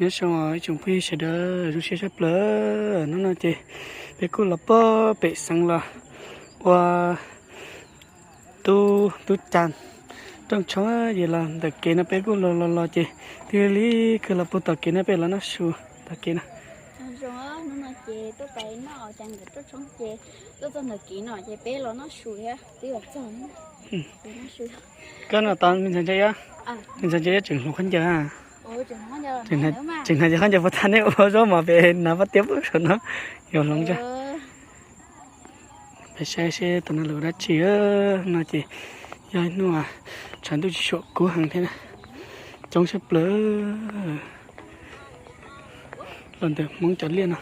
Nyob zoo ib tsoom phooj ywg sawv daws, zoo siab tshaj plaws. Hnub no ces peb kuj los puag pem xeev los ua tub tub cas rooj tshoob. Ces los ntawm kev no peb kuj los los los ces twb li kawg los puag tom kev no peb los noj su tom kev no. Hnub no ces tuaj pais noj cas ntawm rooj tshoob ces tuaj txog ntawm kev no ces peb los noj su thiab twb los txog. Koj no tod me ntxhais ntse iab, me ntxhais ntse iab tseem hloov khaub ncaws. Tseem hnav cov khaub ncaws puag ta nej ua zaub mov pem hnav paj tiab pub saum no yuav hloov ntsa. Peb saib seb tom no lawv ua dab tsi no ces yog hnub tshav ntuj tsis suam kub heev thiab, coob tshaj plaws. Los ntawm Hmoob cov liaj no,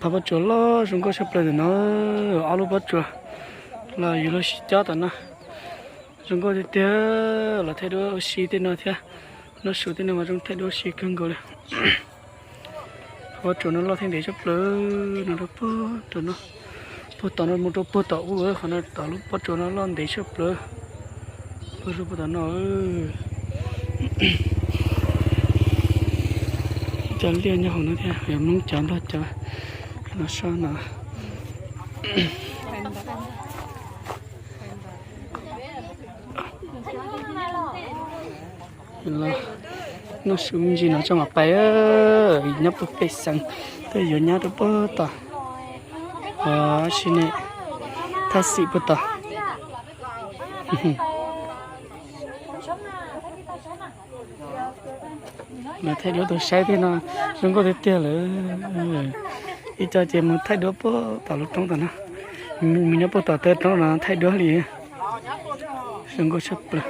phav pob tsuas loj zoo nkauj tshaj plaws ntawm no. Ob lub pob tsuas los yus los sib cob tom no zoo nkauj tiag tiag. Los thaij duab ua si tej no thiab, noj su tej no mas zoo thaij duab ua si kawg nkaus li. Pob tsuas no loj thiab ntev tshaj plaws no rau puag tom no, puag tom no mus rau puag tom ub, qhov no tom lub pob tsuas no loj ntev tshaj plaws. Puag lub puag tom no, cov liaj nyob hauv no thiab, yog Hmoob cov Nplog cov no soj no. Noj su me ntsis no tso mam pais, nyob puag pem xeev, twb yuav nyab rau puag tom, tab sis ne, thaj xim puag tom. Lawv thaij duab tau saib thiab no, zoo nkauj tiag tiag lawm. Ib co ces mus thaij duab puag tom lub roob tom no, mus nyob puag tom tej roob no thaij duab li. Zoo nkauj tshaj plaws.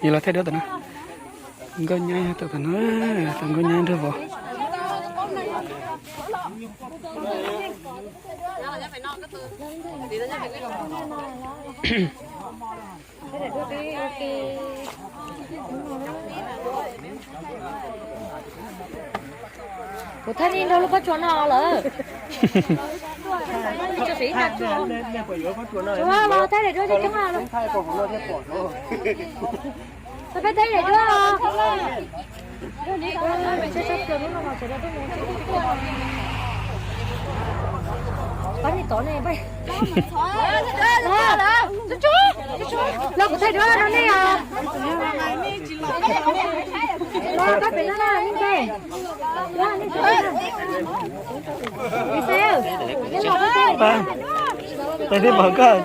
Yus los thaij duab tom no, nkauj nyab yog tom no, tom nkauj nyab nrog vauv. Kuv thaij nej nrog lub pob tsuas no lawm. Thaij daim duab coob coob. Peb thaij daim duab. Pab nej tod ne. Los kuv thaij duab rau nej os. Los koj pem no na, nej nce. Peb twb pom koj,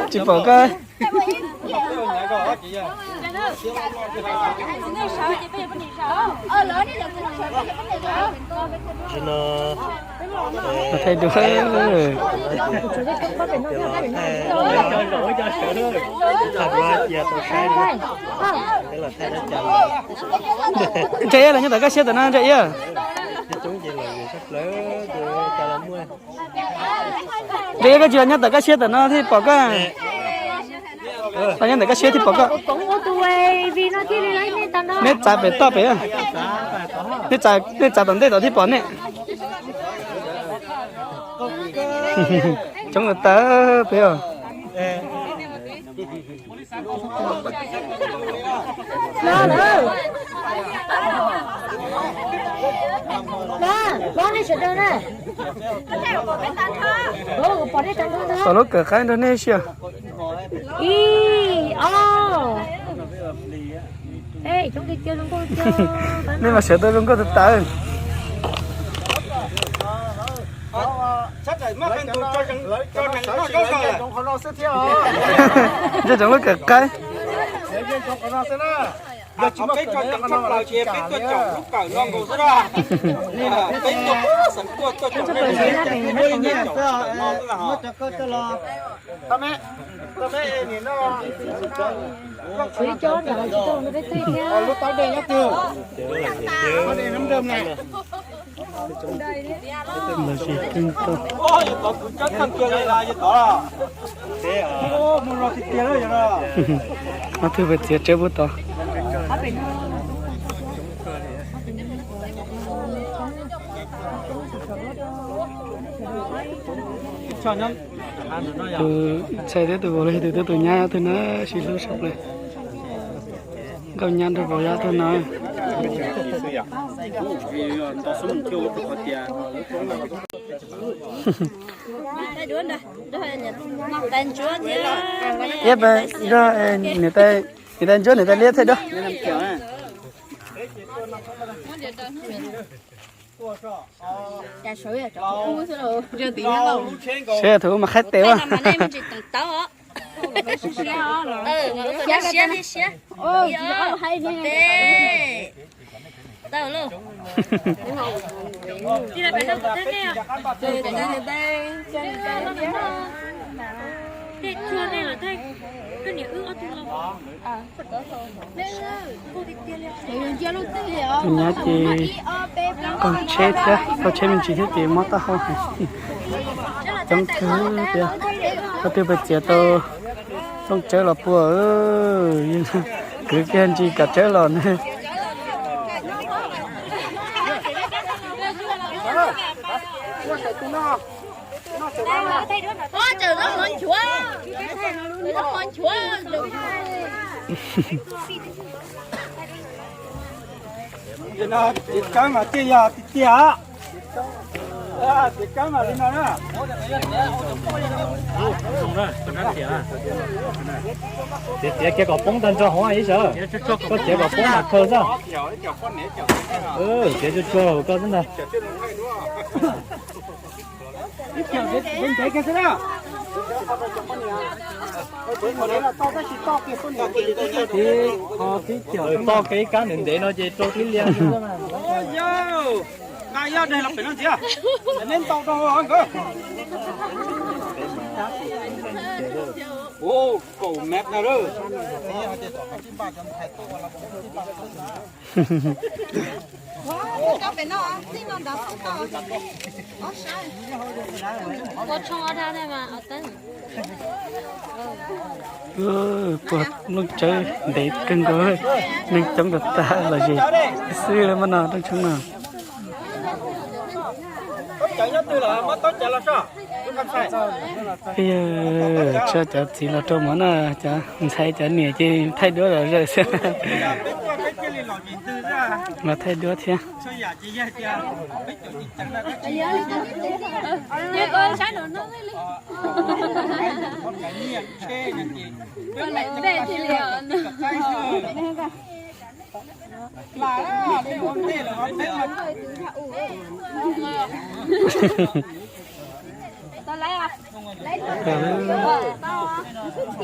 tsis pom koj. Tsis no, thaij duab. Thaij duab cia tau saib, teb los thaij dab cas. Ntshe ib los nyob tom Kaj Siab tom no ntshe ib. Coob ces los yus sab plawv ces cas los muaj. Ntshe ib koj tsis los nyob tom Kaj Siab tom no thiaj pom koj. Los nyob ntawm Kaj Siab thiaj pom koj. Neb txav pem toj pem, neb txav tom ntej tod thiaj pom nej. Coob tas peb os. Pom lub kawm qaib nrog nej sia. Ib, ob. Nej mas sawv tau zoo nkauj tas tas. Ntsia tsoom lub kawm qaib. Lub taub dej nyob twg? Nyob dej nab nrog na. Ob tug pais txiav tsawb puag tod. Tus ntxhais thiab tus vauv los yog tus tub tus nyab twg na, sib hlub tshaj plaws. Nkauj nyab nrog vauv nyab tag no. Iab, nrog niam tais, niam tais ntsuab niam tais liab thaij duab. Saib tus ub mas qhaib tes ua. Tus nyab ces kaug tsheb thiab, kaug tsheb me ntsis thiab ces mob taub hau heev. Coob kawg thiab. Koj twb pais txiav tau looj tsawb los puas, kwv kiag ntsis kav tsawb los ne. Txiav kawg mas tiag yog tiag tiag. Txiav kawg mas li no na. Txiav, txiav kiag kom poob tag nrho hauv ib sawv. Koj txiav kom poob mas kawg xwb. Txiav tsuag tsuag koj xwb ntag. Toj kev ib kab ntev ntev no ces rau tib liag. Nqa ib daig los pem no ntxiv, neb ntau rau nkawd. Kaum mev no lawm. Puag looj tsawb ntev kawg nkaus, neeg coob tas tas los zem xwb lawm mas no rooj tshoob no. Yog tso cov txiv los rau mov noj, cov ntxhais cov niam ces thaij duab zom zaws xwb. Los thaij duab thiab.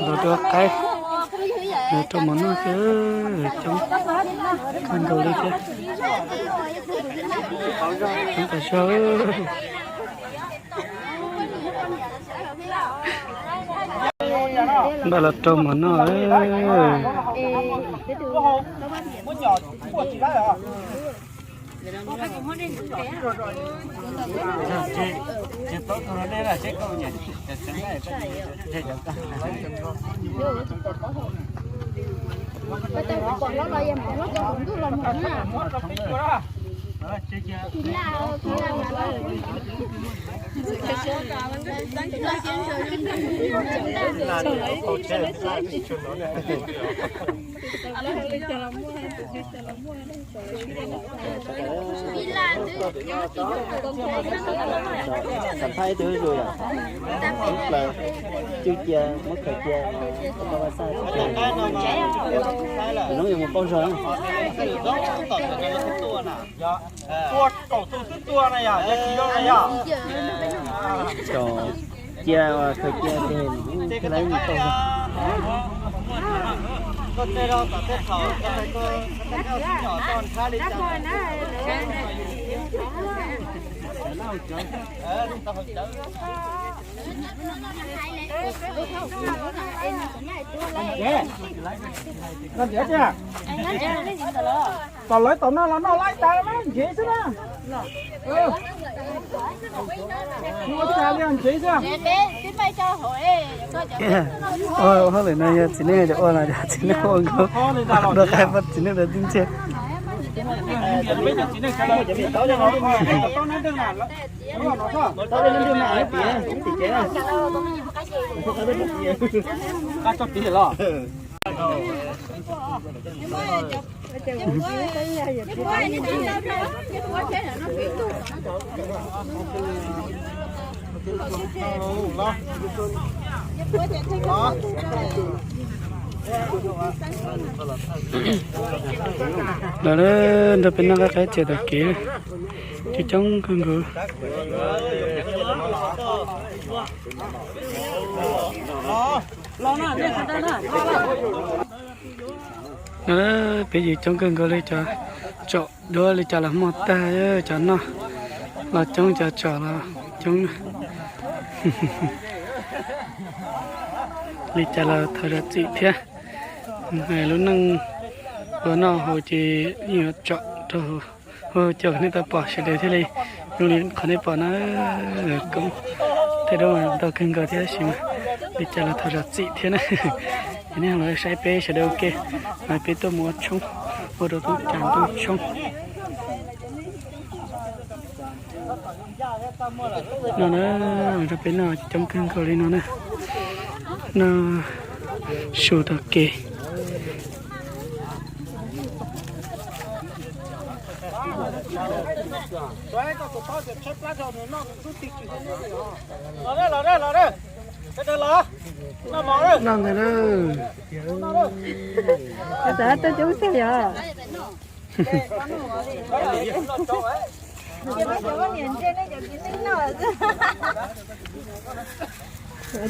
Los rau qaib, los rau mov noj thiab, coob kawg nkaus li thiab. Coob tas zog. Npaj los rau mov noj. Xam phaj ib tug zuj zus yom, ib plaws cwj cia muab khaws cia, koj vaj xaj cwj cia, hnub yuav mus pauj zog. Tua kaum tus twb tua na yom, yog tsis zoo na yom. Kaum cia, khaws cia ces thiaj li mus pauj zog. Kom lawv tom no los noj laib tas mas ntshev xwb na. Ua cas li ntshev xwb. Ua hauj lwm no yog txiv neej cov ua los yog txiv neej ua nkaus, rau qab pab txiv neej rau tib ntxhiab. Lawv nrog peb noj qab qab txias tom kev, coob coob kawg nkaus. No peb yim coob kawg nkaus li, cov tsom duab li cas los muaj tag, cov noj los coob, cov tsom los coob. Li cas los thov zam txim thiab. Hais lub neej ua noj haus ces yeej yuav tsom rau hauv, ua cas nej tau pom sawv daws thiaj li zoo li qhov nej pom na. Koob tej duab mas ntau kawg nkaus thiab, tab sis mas li cas los thov zam txim thiab na. Ces nej ho los saib peb sawv daws ua ke, mas peb tuaj mus ua tshoob, ua rau tub cas tub tshoob. No na, rau peb noj coob kawg nkaus li no na. Noj su tom kev. No ntawd na. Txawm tuaj coob xwb yog.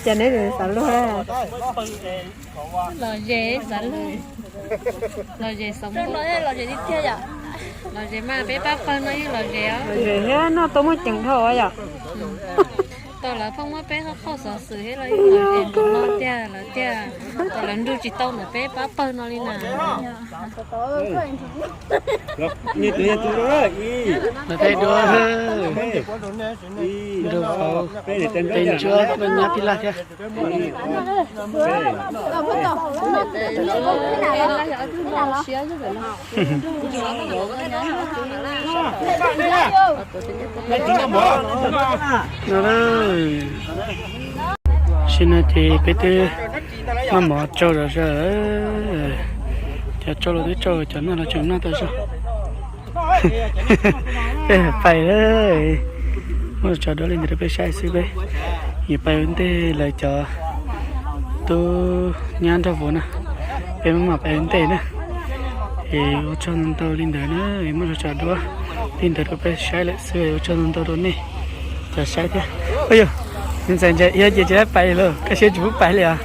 Cas neb xav luag? Los ze xav luag. Los ze xav luag. Los ze li thiab yom. Los ze mas peb pab pawg no yeej los ze os. Los ze thiab noj tau muaj ceem dhau yom. Tau lawv pheej muab peb qhauj xov xwm thiab los yeej los ze nkaus no tiag lawv tiag. Tau lawv nrug tsis tau ntawm peb pab pawg no li na. Lawv tej duab, nrug fauv, tej ntsuab, nyab tij laj thiab. Sim no ces peb twb noj mov tsau zom zaws, cov tsau los twb tsau, cov noj los tseem noj tau zog. Peb pais lawm, muab tso duab li ntawd rau peb saib xwb peb yuav pais ua ntej lawv cov tub nyab nraug vauv na, peb mam pais ua ntej na. Es ua tsaug ntau ntau li ntawd na, es muab tso duab li ntawd rau peb saib lawm xwb, ua tsaug ntau ntau rau nej cov saib thiab. Ua yog, ntxhais ntxhais iab ces tsis pais lawm, koj siab tsis pub pais li os.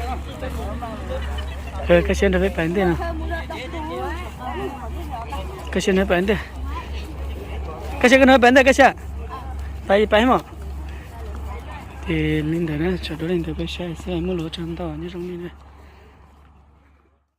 Koj siab nrog peb pais ntej no. Koj siab nrog peb pais ntej. Koj siab nrog peb pais ntej, koj siab. Pais pais mog. Ces li ntawd na, tso duab li ntawd peb saib xwb, muaj lus ua tsaug ntau, nyob zoo nej na.